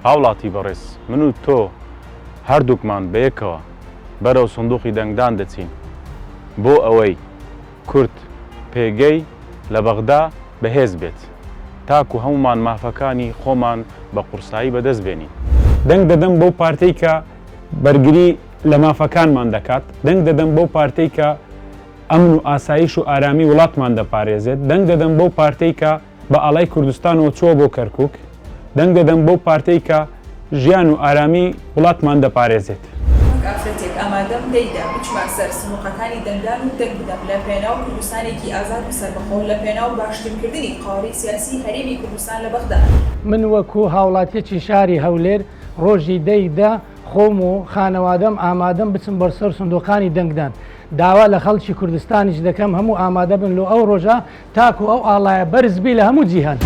هاوڵاتی بەڕێز، من و تۆ هەردووکمان بەیەکەوە بەرەو سندوقی دەنگدان دەچین بۆ ئەوەی کورد پێگەی لە بەغدا بەهێز بێت تاکو هەموومان مافەکانی خۆمان بە قورسایی بەدەست بێنین. دەنگ دەدەم بەو پارتەی کە بەرگری لە مافەکانمان دەکات، دەنگ دەدەم بەو پارتەی کە ئەمن و ئاسایش و ئارامی وڵاتمان دەپارێزێت، دەنگ دەدەم بەو پارتەی کە بە ئاڵای کوردستانەوە چووە بۆ کەرکوک، دەنگ دەدەم بەو پارتەی کە ژیان و ئارامی وڵاتمان دەپارێزێت. وەک ئافرەتێک ئامادەم دەیدا بچمە سەر سنوقەکانی دەنگدان و دەنگ بدەم لە پێناو کوردستانێکی ئازاد و سەربەخۆ، لە پێناو باشترکردنی قەوارەی سیاسی هەرێمی کوردستان لە بەغدا. من وەکو هاوڵاتیەکی شاری هەولێر ڕۆژی دەی دە خۆم و خانەوادەم ئامادەم بچم بەر سەر سندوقانی دەنگدان، داوا لە خەڵکی کوردستانیش دەکەم هەموو ئامادەبن لۆ ئەو ڕۆژە تاکو ئەو ئاڵایە بەرز بی لە هەموو جیهان.